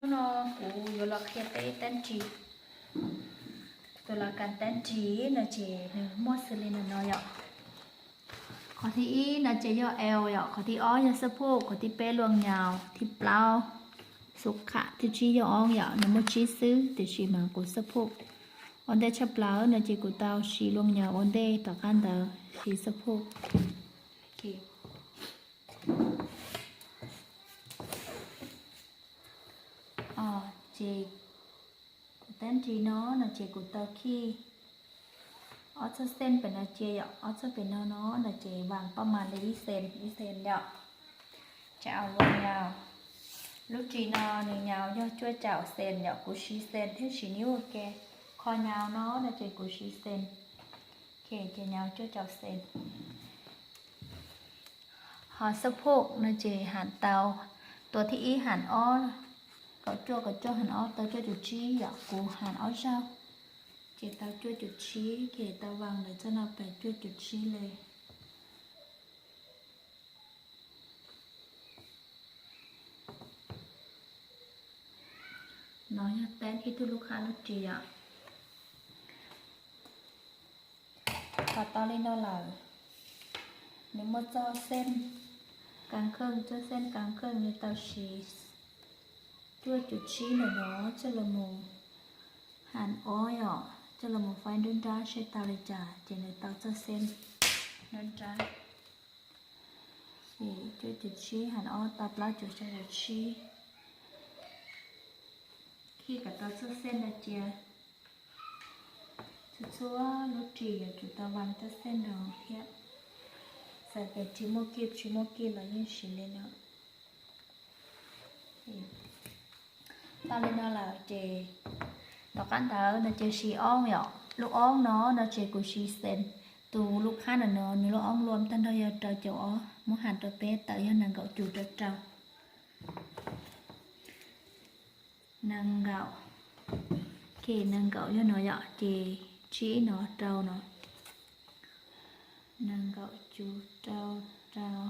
Hnub no kuv yuav los qhia peb tab ris. Tus los kas tab ris no ces nws muaj xws li no no yom. Qhov thib ib no ces yog eo yom, qhov thib ob yog xab phuj, qhov thib peb luaj nyaus, thib plaub xub qham, thib tsib yog oob yom, nws muaj tsib xwb tiam sis mas kuv xab phuj ua ntej tshaj plaws no ces kuv tau siv luaj nyaus ua ntej, tom qab ntawd siv xab phuj. Ces kuv tab ris no no ces kuv tau khij ob txoj xeej pem no cia yom, ob txoj pem no no no ces vas paj mas li ib xees ib xees yom. Ces au lua nyaus, lub ris no nws nyaus yog cuaj caum xees yom, kuv siv xees thiab siv niub ua ke. Qhov nyaus no no ces kuv siv xees, ces nyaus cuaj caum xees. Ho xab phuj no ces ham tau, tus thib ib ham ob, kaum cuaj kaum cuaj ham ob tau cuaj caum tsib yom, kuv ham ob zaug ces tau cuaj caum tsib, ces tau vas lawv txoj no pem cuaj caum tsib li. No yog tab ib tug lub qhab lub ris yom. Thaum tau li no lawm, nws muaj txoj xeej kas kheej, txoj xeej kas kheej nws tau siv cuaj caum tsib ntawm no coj los mus ham ob yom, coj los mus faib nruab nrab seb tau li cas ces nws tau txoj xeej nruab nrab. Ces cuaj caum tsib ham ob tau plaub caum xya caum tsib. Khij kom tau txoj xeej no cia. Txhua txhua lub ris yuav tsum tau vas txoj xeej no thiab. Txawm tias tsis muaj kij tsis muaj kij los yeej siv li no. Tau li no lawm ces tom qab ntawd no ces siv oob yom. Lub oob no no ces kuv siv xees, tus lub qhab no no nws lub oob luam tag nrho yog rau caum ob, muab ham rau peb tawm yog nees nkaum cuv rau rau. Nees nkaum, ces nees nkaum yog no yom, ces tsib no rau no, nees nkaum cuv rau rau.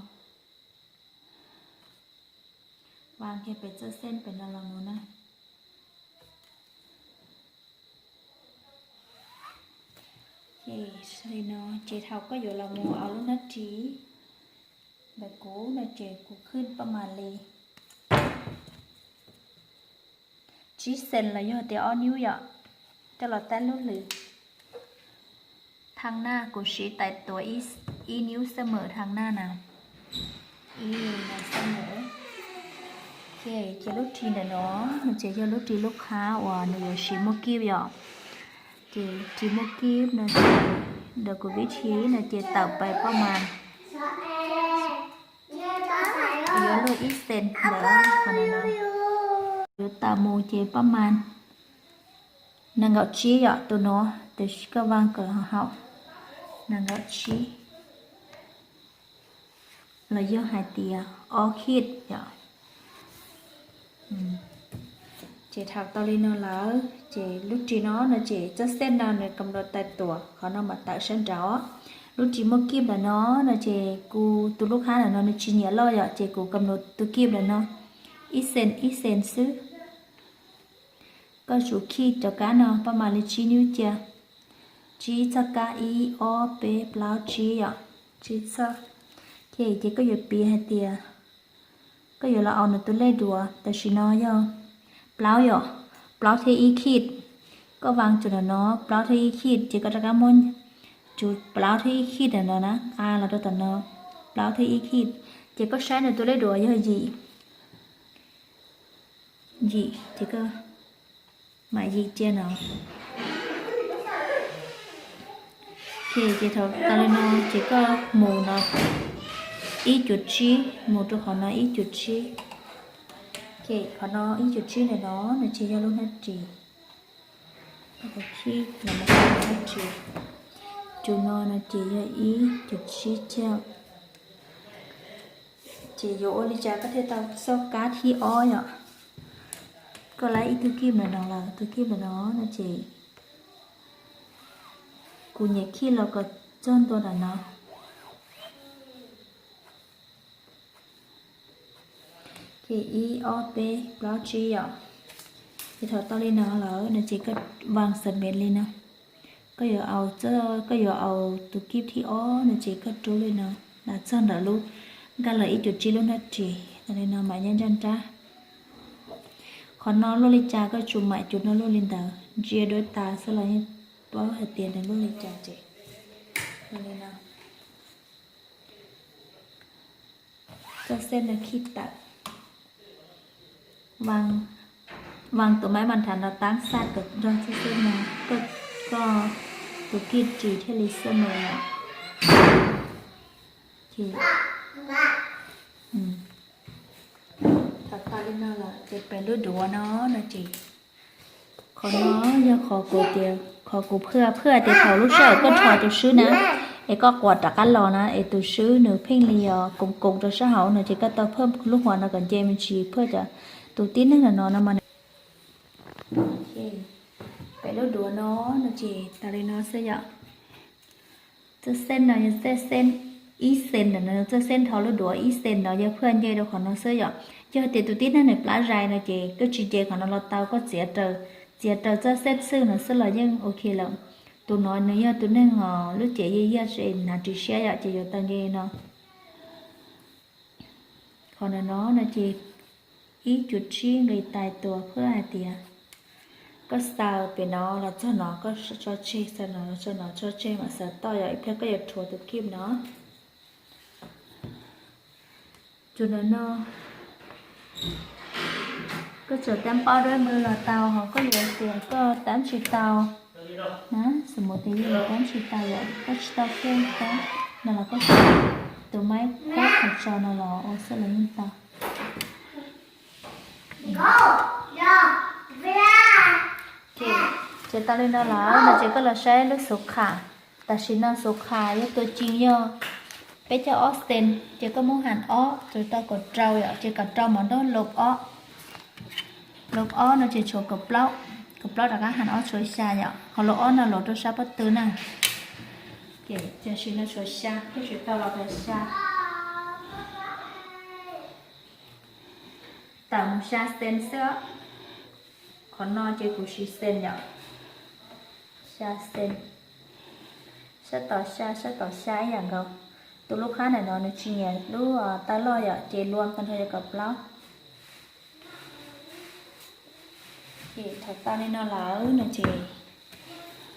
Vas kiag pem txoj xeej pem no los mus na. Ces li no ces thaum koj yuav los mus ua lub hnab ris ntawm kuv no ces kuv khij paj mas li tsib xees los yog tias ob niub yom, coj los tab lub hlwb. Thaj naj kuv siv tais tuav ib niub xab mem thaj naj na, ib niub xab mem. Ces lub ris ntawm no no ces yog lub ris lub qhab uas nws yuav siv muaj kij yom. Ces ris muaj kij no ces ntawm kuv vib thib no ces tawm pais paj mas yuav luaj ib xees ntawm qhov no no, yuav tawm mus ces paj mas nees nkaum tsib yom, tus no, tiam sis koj vas kom haum nees nkaum tsib los yog hais tias ob kij yom. Ces thaum tau li no lawm ces lub ris no no ces txoj xeej no nws kam luas tais tuam, qhov no mas tawm sab nraud. Lub ris muaj kij ntawm no no ces kuv tus lub qhab ntawm no nws tsis nyiam loj yom, ces kuv kam luas tus kij ntawm no ib xees ib xees xwb. Koj tsum khij cov kab no paj mas li tsib niub cia, tsib txoj kab, ib ob peb plaub tsib yom, tsib txoj. Ces ces koj yuav piv hais tias koj yuav los au nws tus lej duav, tam sim no yog plaub yom, plaub thiab ib kij. Koj vas tsum ntawm no plaub thiab ib kij ces koj rov qab muab tsum plaub thiab ib kij ntawm no na nqa los rau tom no, plaub thiab ib kij. Ces koj saib nws tus lej duav yog yim, yim ces koj mam yim cia no. Ces ces thaum tas li no ces koj mus no ib cuv tsib, mus rau qhov no ib cuv tsib. Ces qhov no ib cuv tsib ntawm no no ces yog lub hnab ris. Hnab ris, tus no no ces yog ib cuv tsib cag. Ces yuav ua li cas koj thiaj tau txoj kab thib ob yom? Koj laib ib tug kij ntawm no lawm, tus kij ntawm no no ces kuv nyem khij los kom txog ntua ntawm no. Ces ib ob peb plaub tsib yom. Ces thaum tau li no lawm no ces koj vas xam mev li no. Koj yuav, koj yuav aus tus kib thib ob no ces koj rub li no, lam txog ntawm lub, nkag los ib cuv tsib lub hnab ris tas li no mam nyob nruab nrab. Qhov no luaj li cas koj tsuas mam cov no luaj li ntawd, ntsia duab tas xwb los yeej paub hais tias nws luaj li cas ces. Li no, txoj xej no khij tawm, vas tus maj mam thav no tab xaj kom nrog txoj xej no, koj tus kib ris thiaj li xaj mus lawm. Thaum tau li no lawm ces pem lub duav no no ces, qhov no yog qhov kuv tias, qhov kuv phwj, phwj tias thaum lub sij hawm koj rho tus swb na, es koj quas rov qab los na es tus swb nws pheej li os koos koos rau sab hauv no ces koj tau phwj lub huam no kom nce me ntsis phwj cov tus tib neeg no no no mas. Pem lub duav no no ces tas li no xwb yom. Txoj xej no yog txoj xej ib xees ntawm no, txoj xej dhau lub duav ib xees no yog phwj nce rau qhov no xwb yom. Yog tias tus tib neeg nws plab zais no ces koj tsis nce qhov no los tau, koj txiav raws, txiav raws txoj xej xwb no xwb los yeej ok lawm. Tus no nws yog tus neeg os lub cev yaj yaj es hnav ris siab yom ces yuav tau nce no. Qhov no no no ces ib cuv tsib nqis tais tuas phwj hais tias koj xaws pem no los txog no koj tso tseg, xaws no los txog no tso tseg mam xaws toj yom, ib pliag koj yuav rhuav tus kib no. Tus no no koj tsuas tab paub dab mw los tau, ho koj yuav tias koj tab tsis tau na, xws mus tias yog tab tsis tau yom, koj tsis tau kheej tab no los koj tus maib kab qhov tso no los ua xwb los yeej tau. Ces tau li no lawm no ces koj los saib lub xuv qham. Tam sim no xuv qham yog tus ci yog peb caug ob xees, ces koj muab has ob txug tau kaum rau yom, ces kaum rau mas nrog lub ob, lub ob no ces tshuav kaum plaub, kaum plaub rov qab has ob tshuav xya yom, ho lub ob no los rau sab pob tw na. Ces tam sim no tshuav xya, koj tshuav tau los rau xya. Tawm mus xya xees xwb. Qhov no ces kuv siv xees yom, xya xees, sab tom xya, sab tom xya ib yam nkaus. Tus lub qab ntawm no nws tsis nyiam lub taw loj yom, ces luam tag nrho yog kaum plaub. Ces thaum tau li no lawm no ces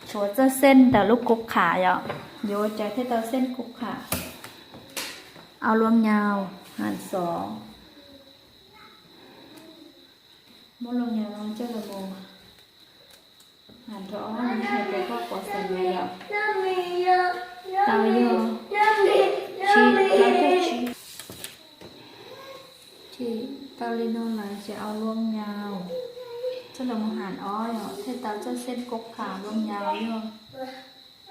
tshuav txoj xej ntawm lub kuv qham yom, yuav ua cas thiaj tau xej kuv qham. Au luam nyau, has xov, muab luam nyau no coj los mus has rau ob, hais tias koj pov xeem no yom, tau yog tsib, plaub caug tsib. Ces tau li no lawm ces au luam nyau coj los mus has ob yom, thiaj tau txoj xej kuv qham. Luam nyau yog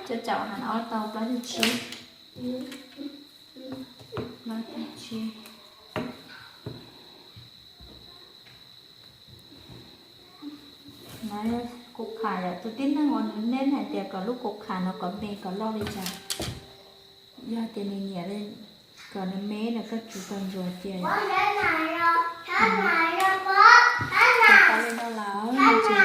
coj caum has ob tau plaub caug tsib, plaub caug tsib. Kuv qham yom, tus tib neeg uas nws neb hais tias kom lub kuv qham no kom me kom loj li cas, yog tias nws nyiam li kom nws me no koj tsum tau ntsuas cia yom. Tau li no lawm ces,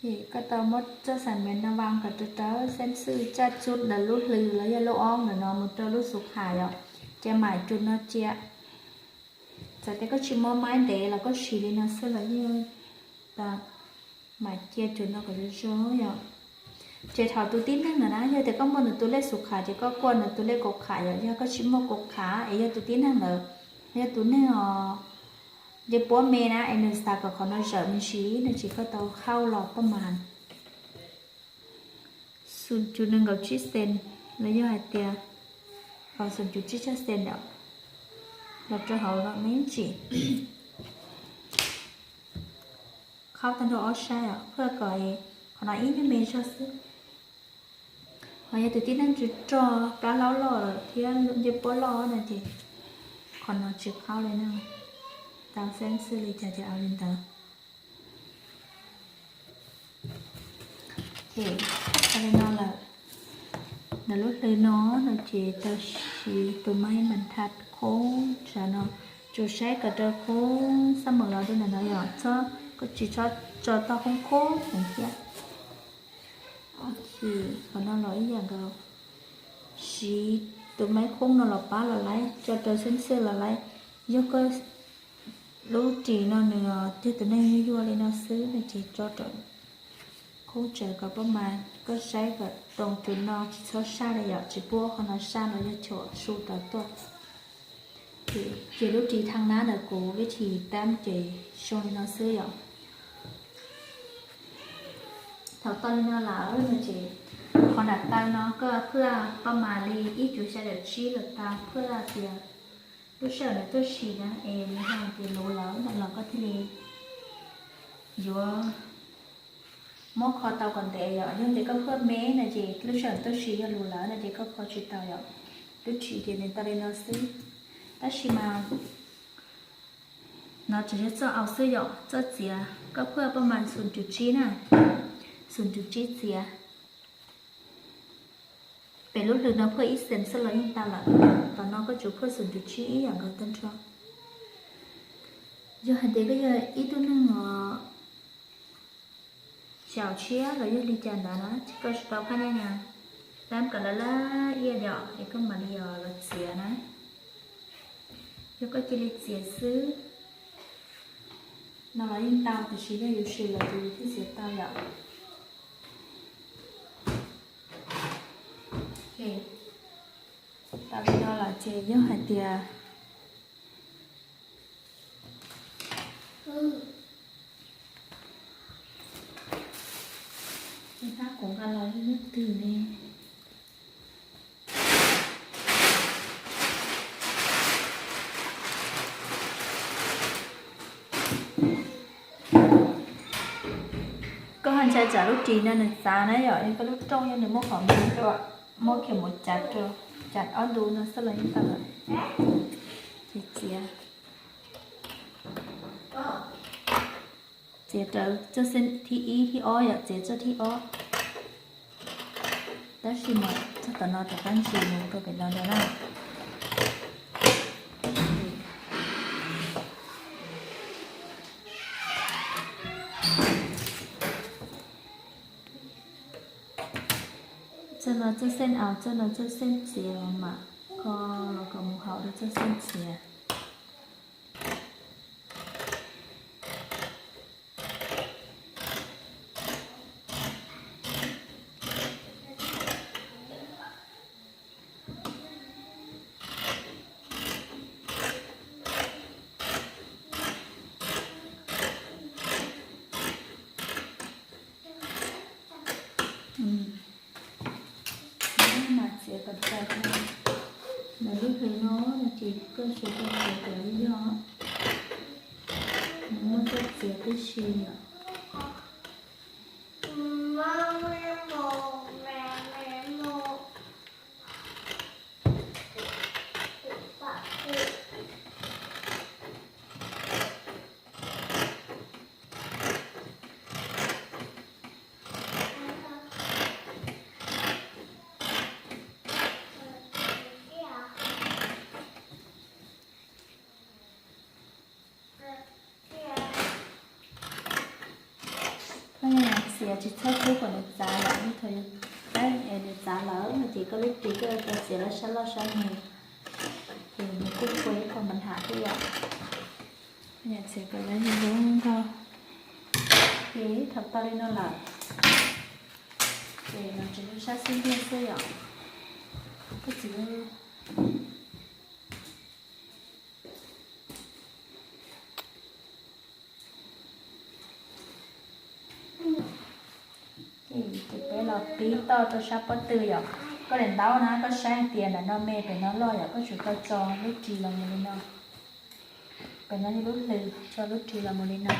ces koj tau muab txoj xaim mev no vas kom rawv rawv xeeb xwb, caj txug ntawm lub hlws los yog lub ob ntawm no mus rau lub xuv qham yom, ces mam cus no cia. Txawm tias koj tsis muaj maib ntev los koj siv li no xwb los yeej tau. Mam cia cus no kom zoo zoo yom. Ces thaum tus tib neeg no na, yog tias koj muaj nws tus lej xuv qham ces koj kuaj nws tus lej kuv qham yom. Yog koj tsis muaj kuv qham es yog tus tib neeg ntawd yog tus neeg os nce puab me na es nws xav kom qhov no zawm me ntsis no ces koj tau khauj los paj mas xoom cus nees nkaum tsib xees, los yog hais tias, o, xoom cus tsib caug xees yom, los rau hauv no me ntsis. Khauj tag nrho ob sab yom, phwj kom qhov no ib nyuag me zog xwb. Ho yog tus tib neeg tsis rog plab hlaub loj thiab ncej puab loj no ces qhov no tsis khauj li na, tau xeeb xwb li cas ces au li ntawd. Ces tau li no lawm, ntawm lub hlwb no no ces tau siv tus maj mam thab khoob tsam no Tsuas saib kom raws khoob xab mem los rau ntawm no yom, txhob, koj tsis txhob tso toj khoob khoob heev thiab. Qhov no los ib yam nkaus, siv tus maib khoob no los pab los laib, tso raws xeeb xwb los laib. Yog koj lub ris no nws yog tus neeg yuag yuag li no xwb no ces tso raws khoob tsawv kom pab mas koj saib kom too tus no tsis txhob saj li yom, tsis pub qhov no saj no yog chom su tawv tuaj. Ces lub ris thaj nab ntawm kuv vib thim tab ces zoo li no xwb yom. Thaum tau li no lawm no ces qhov nram taw no koj phwj paj mas li ib cuv xya caum tsib los tau, phwj tias lub sij hawm nws tuaj si na es nws hais tias luv lawm no los koj thiaj li yuav muab kho tau kom ntev yom. Yog tias koj phwj me no ces lub sij hawm tuaj si yog luv lawm no ces koj kho tsis tau yom. Lub ris ces nws tau li no xwb, tab sis mas no tsuas yog txoj aus xwb yom, txoj txiav koj phwj paj mas xum cuv tsib na, xum cuv tsib txiav. Pem lub hlwb no phwj ib xees xwb los yeej tau lawm. Tom no koj tsuas phwj xum cuv tsib ib yam nkaus tag nrho. Yog hais tias koj yog ib tug neeg os xyaum tshiab los yog li cas ntawd na, koj tsis tau phaj nyaj na, tab kom lawv laj iaj yom es koj mam li los txiav na. Yog koj cia li txiav xwb no los yeej tau, tiam sis yog yus swm lawm ces yus thiaj txiav tau yom. Tau li no lawm ces yog hais tias tab kuv nqa los ib lub twg ne. Koj ho ntshai tsam lub ris no nws txav na yom, yog koj lub rooj yog nws muaj qhov me rau, muab khe mus cav rau, cav ob ntu no xwb los yeej tau lawm. Ces txiav, txiav raws txoj xeeb thib ib thib ob yom, txiav txoj thib ob. Tab sis mas txog tom no rov qab ntsis mus rau pem no ntag na. Txoj no txoj xeeb aus, txoj no txoj xeeb txiav los mam kho los kom mus haum rau txoj xeeb txiav. Mas txiav kom tag, nws lub hlwb no no ces koj tsuas tau txiav kom yog, nws muaj txoj txiav tib si yom. Koj txiav tsis txhob pub kom nws txav yom, ib thaum yog tab es nws txav lawm no ces koj lub ris koj tau txiav lawm sab loj sab me, ces nws kuj ua ib qho mas ntham thiab yom. Koj txiav kom lawv zoo zoo nkauj. Ces thaum tau li no lawm, ces no tsuas yog sab xib ntiag xwb yom. Koj txiav Ces peb los pib toj rau sab pob tw yom. Koj daim ntaub na koj saib hais tias nram no me pem no loj yom, koj tsum tau tso lub ris los mus li no. Pem no yog lub hlwb, tso lub ris los mus li no.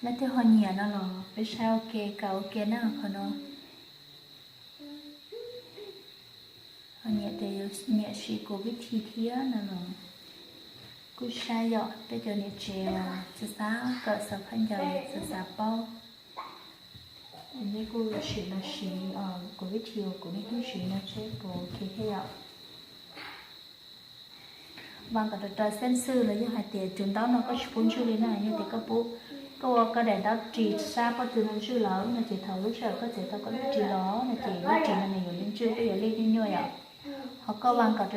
Leej twg ho nyiam no los peb saib ua ke, kaw ua ke na qhov no. Ho nyiam tias yuav nyiam siv kuv vib thi thiab no los kuj saib yom, peb cov niam tsev uas xav xav kawm xav phaj ncaws xav xav paub, nej kuj sim los siv kuv vib thi uas kuv niaj hnub siv no seb puas ok thiab yom. Vas kom raws raws xeeb xwb los yog hais tias cov ntaub no koj tsis pub ntswj li na, yog tias koj pub, koj ua koj daim ntaub ris sab pob tw no ntswj lawm no ces thaum lub sij hawm koj txiav tau koj lub ris los no ces lub ris no nws yuav li ntswj, koj yuav li nyuaj nyuaj yom. Ho koj vas kom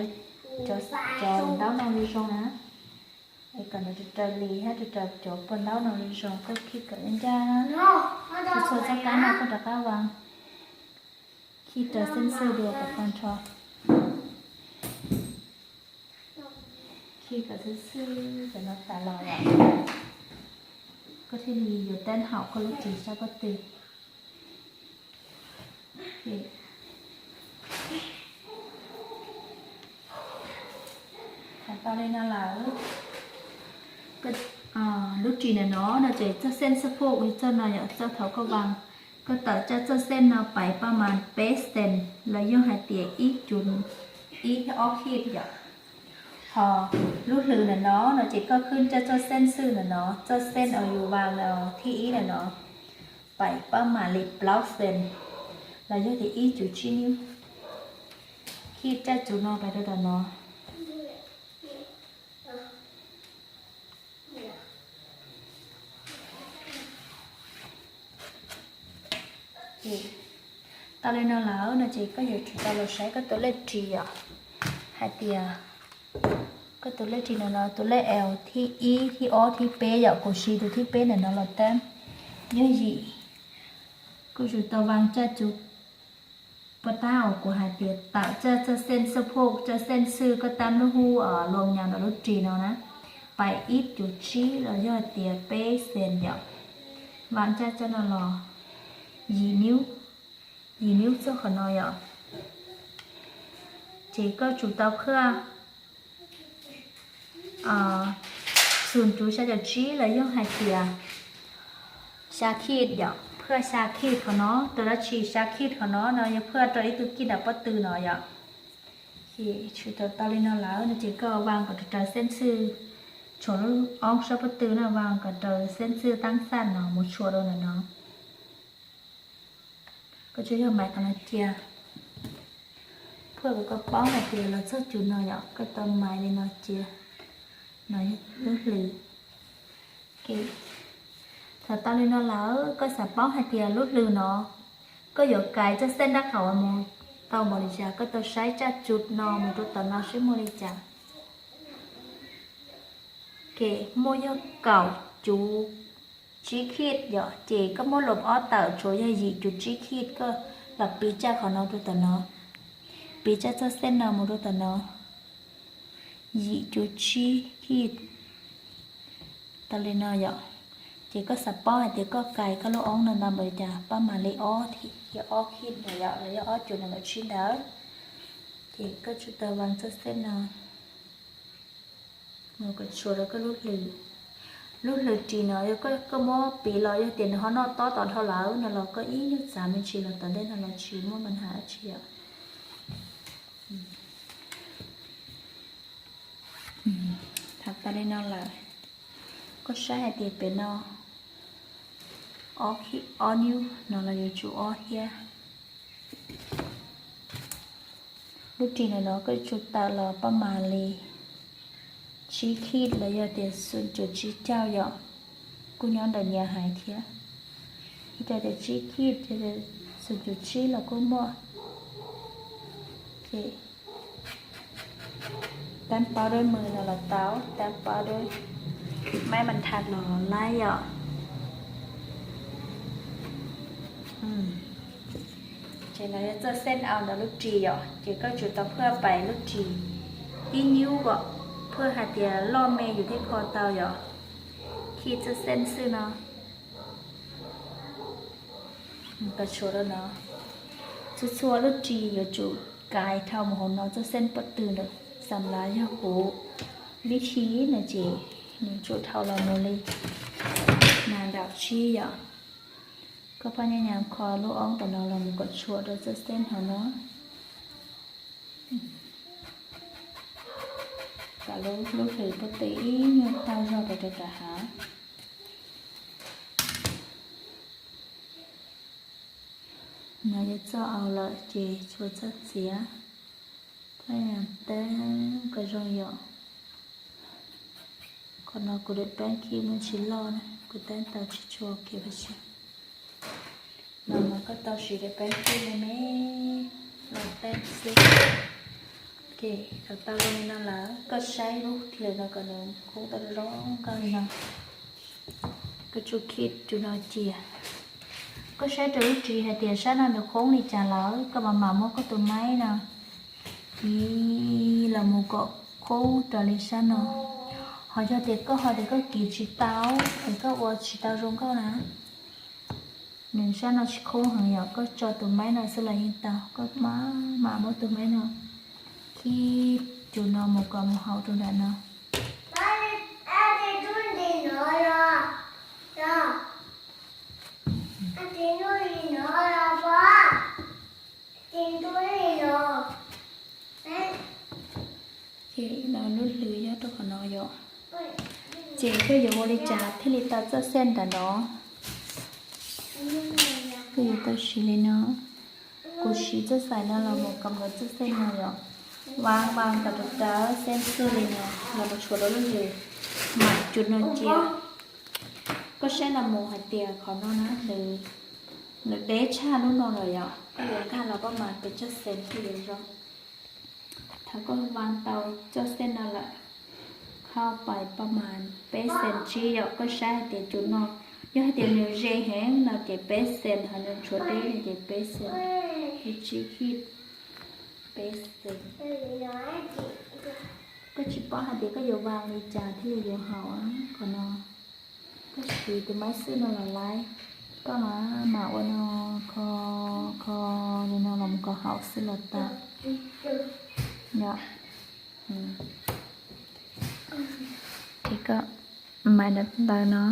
cov ntaub no li zoo na, kom nws raws raws li thiab raws raws cov puas ntaub no li zoo, koj khij kom ncaj ncaj, txhua txhua txoj kab no koj rov qab vas, khij raws xeeb xwb dua kom tag nrho. Khij kom xwb xwb cov no tas los lawm, koj thiaj li yuav teeb haum koj lub ris sab pob tw. Thaum tau li no lawm, lub ris ntawm no no ces txoj xeeb xab phoj li txoj no yom, txoj thaum koj vas, koj tawm tsaj txoj xeeb no pais paj mas peb xees los yog hais tias ib cuv, ib ob khij yom. Ho lub hlwb ntawm no no ces koj khij tsaj txoj xeeb xwb ntawm no, txoj xeeb uas yus vas thib ib ntawm no pais paj mam li plaub xees los yog tias ib cuv tsib niub. Khij tsaj cuv no pais rau tom no. Tau li no lawm no ces koj yuav tsum tau los saib koj tus lej ris yom, hais tias koj tus lej ris no no tus lej L thib ib thib ob thib peb yom, kuv siv tus thib peb ntawm no los tab, yog yim. Kuv tsum tau vas tsaj cuv puas tab uas kuv hais tias tawm tsaj txoj xeeb xab phoj, tsaj xeeb xwb koj tab lub hub luas nyob ntawm lub ris no na, pais ib cuv tsib los yog tias peb xees yom. Vas tsaj tsaj no los yim niub, yim niub txog qhov no yom. Ces koj tsum tau phaj xus cuv xya caum tsib los yog hais tias xya khij yom, phaj xya khij qhov no, rau dab tsi xya khij qhov no no yog phaj rau ib tug kij nram pob tw no yom. Ces tshwm tau tau li no lawm no ces koj vas kom raws raws xeeb xwb, tshuav lub oob sab pob tw no vas kom raws xeeb xwb tab xaj no mus tshuam rau ntawm no. Koj tsuas yog maiv qhov no cia, phaj kom koj paub hais tias los txog cuv no yom, koj tau maiv li no cia, no lub hlwb. Thaum tau li no lawm koj xav paub hais tias lub hlwb no koj yuav kais txoj xeeb dab qhauv mus tau npaum li cas, koj tau saib tsaj cuv no mus rau tom no seb muaj li cas. Ces muaj yog kaum cuv tsib khij yom, ces koj muab los ob tawm tshuav yog yim cuv tsib khij, koj los piv tsaj qhov no rau tom no, piv tsaj txoj xeeb no mus rau tom no, yim cuv tsib khij. Tau li no yom, ces koj xav paub hais tias koj kais koj lub oob no ntau npaum li cas, pab mam li ob, yog ob khij ntawm yom, los yog ob cuv nees nkaum tsib ntawd, ces koj tsum tau vas txoj xeeb no mus kom tshua rau koj lub hlwb. Lub hlwb ris no yog koj muab piv los yog tias nws ho noj tob tom dhau lawm no los koj ib nyuag txav me ntsis los tom ntej no los tsis muaj npab hab dab tsi yom. Tham tas li no lawm, koj saib hais tias pem no ob niub no los yuav tsum ob thiab. Lub ris ntawm no koj tsum tawm los pab mam li tsib khij los yog tias xum cuv tsib caug yom, kuj nyob ntawm niam hais thiab. Ib co tias tsib khij, xum cuv tsib los kuj muaj. Ces tab paub dua mws no los tau, tab paub dua maib mas thas los laib yom. Ces no yog txoj xeeb au ntawm lub ris yom, ces koj tsum tau phaj pais lub ris ib nyub kom phaj hais tias loj me yus thiaj kho tau yom. Khij txoj xeeb xwb no kom tshuav rau no. Txhua txhua lub ris yuav tsum kais dhau mus hauv no txoj xeeb pob tw ntawm xam lav yog kuv vib thi no ces nws tsum dhau los mus li nas nraum tsib yom. Koj pab nyab nyam kho lub oob tom no los mus kom tshuav rau txoj xeeb hauv no. Kom lub hlwb pob tw ib nyuag tag zog rau rau rau hav. No yog txoj au lawm ces tshuav txoj txiav. Pab nyab nyam teb kom zoo yom. Qhov no kuv daim peeb khib muaj tsis loj na, kuv teeb tau tsis tshua ok tab sis no mas koj tau siv daim peeb khib me me los teeb xwb. Ok, thaum tau zoo li no lawm koj saib lub clip no kom nws khoob tau zoo nkauj li no, koj tsum khib tus no cia. Koj saib rau lub ris hais tias sab no nws khoob li cas lawm koj mam mam muab koj tus maib no kiv los mus kom khoob raws li sab no. Ho yog tias koj ho tias koj kiv tsis tau es koj ua tsis tau zoo nkauj na, nws sab no tsis khoob heev yom, koj tso tus maib no xwb los yeej tau. Koj mam mam muab tus maib no khib tus no mus kom mus haum rau nram no. Ces no lub hlwv nyob rau qhov no yom. Ces koj yuav ua li cas thiaj li tau txoj xej nram no? Koj yuav tau siv li no. Kuv siv txoj xaim no los mus kom txoj xej no yom. Vam vam kom rawv rawv xej xwb li no los mus tshuav rau lub hlwv, mam cus no cia. Koj saib los mus hais tias qhov no na, nws deb tshaj lub no lawm yom, koj yuav nkag los pab mas pes tsawg xees thiaj li zoo. Thaum koj vam tau txoj xej no lawm, khau pais pab mas peb xees tsib yom. Koj saib hais tias cus no, yog hais tias nws ze heev no ces peb xees, ho nws tshuav deb no ces peb xees, ces tsib khib peb xees. Koj tsis paub hais tias koj yuav vam li cas thiaj li yuav haum qhov no. Koj siv tus maib xwb no los laib, koj mam mam ua no, kho kho li no los mus kom haum xwb los tau. Yom, ces koj mam ntawd no.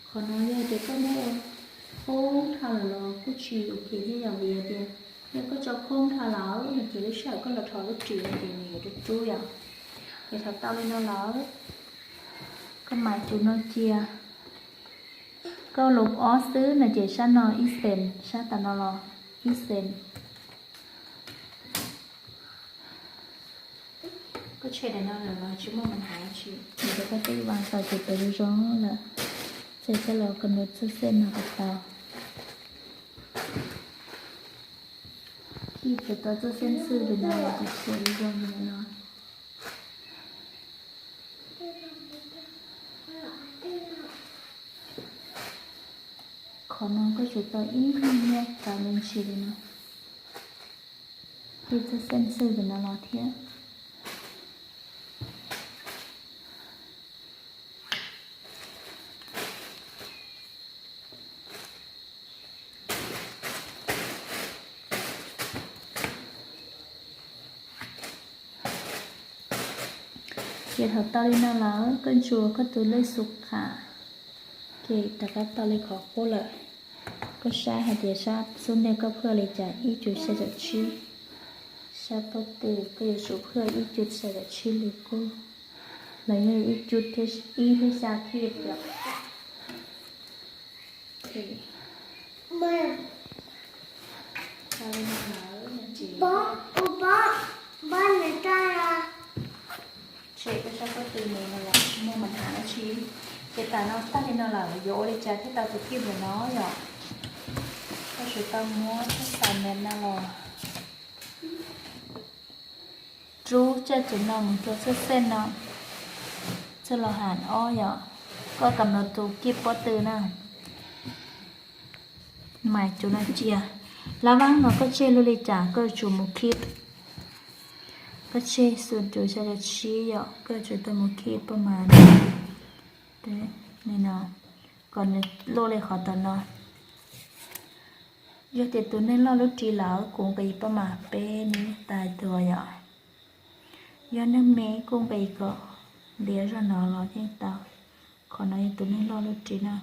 Qhov no yog tias koj muab ua khoob dhau lawm los kuj tsis ua ke thiab yom, vim tias yog koj tso khoob dhau lawm no ces lub sij hawm koj los rho lub ris no ces nws yuav rub rub yom. Ces thaum tau li no lawm, koj mam cus no cia. Koj lub ob xwb no ces sab no ib xees, sab tas no los ib xees. Koj tshem daim no lawm los tsis muaj mas hav tsis, nws rau koj twb vam tau ces pes zoo zoo lawm. Ces koj los koj nws txoj xej no kom tau. Kij tau txoj xej xwb li no los kuv tsuas zoo li no. Qhov no koj tsum tau ib nyuag nyiaj kav me ntsis li no, kij txoj xej xwb li no los thiab. Ces thaum tau li no lawm koj ntsuas koj tus lej xu qham, ces rov qab tau li qhov qub lawm. Koj saib hais tias sab xub ntiag koj phaj li cas ib cuv xya caum tsib, sab pob tw koj yuav tsum phaj ib cuv xya caum tsib li qub, los yog ib cuv ib thiab xya khij yom. Tshem koj sab pob tw mus no los tsis muaj mas hav dab tsi. Ces tas no tag li no lawm yuav ua li cas thiaj tau tus khij npaum no yom? Koj tsum tau muab txoj xaim me no los rub caj txuv no mus rau txoj xej no, txoj los ham ob yom. Koj kam los tus kij pob tw na, mais cov no cia. Lab vab no koj tseg luaj li cas koj yuav tsum mus khij. Koj tseg xu cov xya caum tsib yom, koj yuav tsum tau mus khij paj mas li no, kom nws luaj li qhov tom no. Yog tias tus neeg loj lub ris lawm kuv nqis paj mas peb nib tais tuag yom. Yog neeg me kuj nqis kom ntiav zog no los yeej tau. Qhov no yog tus neeg loj lub ris na.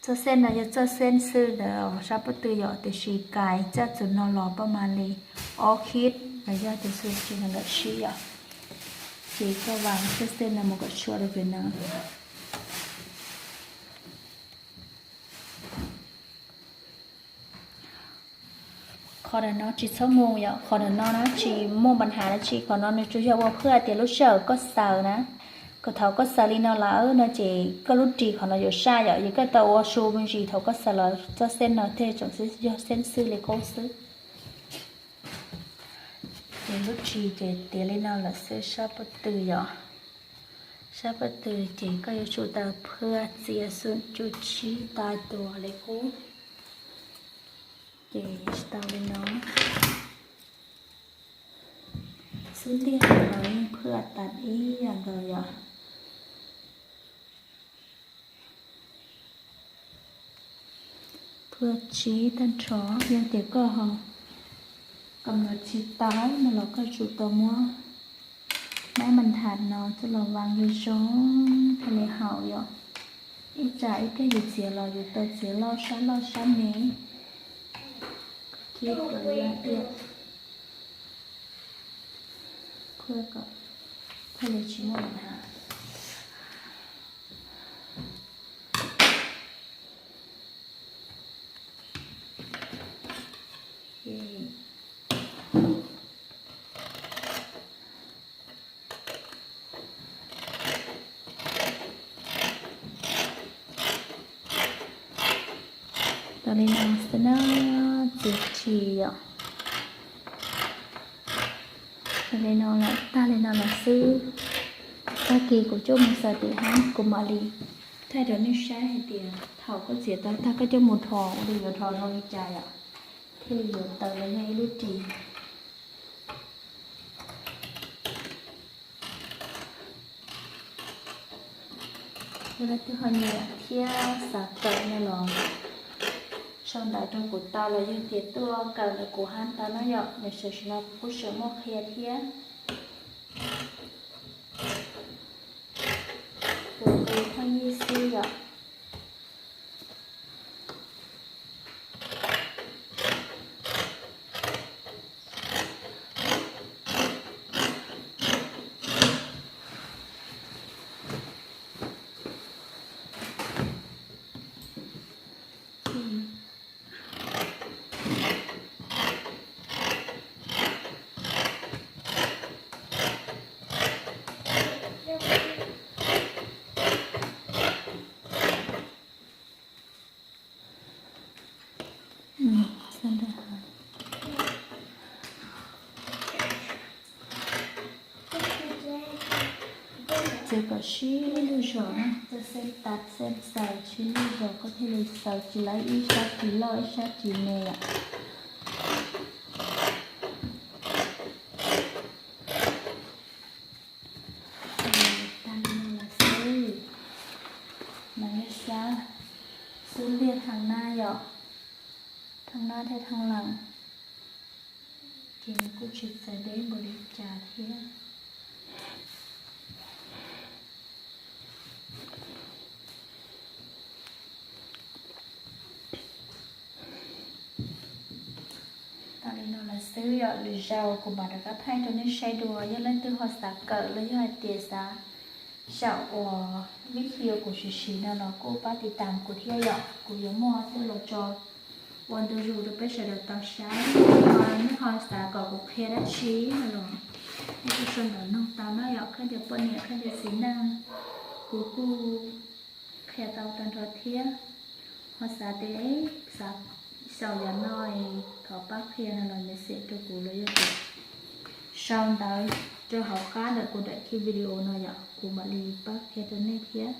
Txoj xej no yog txoj xej xwb ntawm sab pob tw yom, tiam sis kais caj txuv no los paj mas li ob khib los yog tias xu tsis no ntawm sib yom. Ces koj vas txoj xej no mus kom tshua rau pem no. Qhov ntawm no tsis txhob mus yom, qhov ntawm no na tsis muaj npa nham dab tsi, qhov no nws tsuas yog ua phwj tias lub sij hawm koj xaws na, kom thaum koj xaws li no lawm no ces koj lub ris qhov no yuav saj yom, yog koj tau ua su me ntsis thaum koj xaws los txoj xeeb no thiaj tseem yog xeeb xwb li qub xwb. Ces lub ris ces tiav li no lawm xwb, sab paj tw yom, sab paj tw ces koj yuav tsum tau phwj txiav xub tsuj tsib tais tua li qub. Ces tau li no, xub ntiag los yeej phwj tas ib yam nkaus yom. Phwj tsib tag nrho, yog tias koj ho kam los tsis tau no los koj tsum tau muab mab npa nham no coj los vab zoo zoo thiaj li haum yom. Ib tsam ib pliag yus txiav los yus tau txiav loj sab loj sab me, kib rau yaj tiaj, phwj kom thiaj li tsis muaj npa nham. Tau li no xwb na, txiav ris yom. Tau li no lawm, tag li no lawm xwb. Tag kis kuv coj mus xaws tim hab kuv mam li thaij rau nej saib hais tias thaum koj txiav tau tag koj coj mus dhos ua li yuav dhos zoo li cas yom, thiaj li yuav tau los yog ib lub ris. Yog leej twg ho nyiam thiab xav kawm no los sau ntawv rau kuv tau los yog tias tuaj kawm ntawm kuv hab tau na yom, nws tam sim no kuv kuj tseem muaj qhia thiab. Tus qe thaj yij xwb yom. Txiav kom sib lug zog na, txoj xeeb tas xeeb xaws sib lug zog koj thiaj li xaws tsis lawv ib sab ris loj ib sab ris me yom. Tag li no lawm xwb. Mas yog sab xub ntiag thaj nab yom, thaj nab thiab thaj lees, ces nws kuj tsis txawv deb npaum li cas thiab. Tau li no lawm xwb yom, lwm zaus kuv mam rov qab thaij rau nej saib dua. Yog leej twg ho xav kawm los yog hais tias xav saum uas vib video kuv siv siv no los kuj pab tiv tam kuv thiab yom, kuv yuav muaj tuaj los tso ua ntu zus rau peb sawv daws tau saib. Ho nej ho xav kom kuv qhia dab tsi no los nej kuj sau ntawv noog tau na yom, khaub ncaws poj niam khaub ncaws txiv neej kuv kuj qhia tau tag nrho thiab. Ho xav tias xav xyaum yam no thov pab qhia no los message rau kuv los yog tias sau ntawv rau hauv qab ntawm kuv daim video no yom, kuv mam li pab qhia rau nej thiab.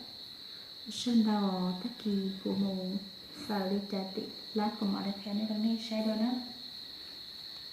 Ua tsaug ntau, tag kis kuv mus xaws li cas tim lab kuv mam li qhia nej rau nej saib dua na.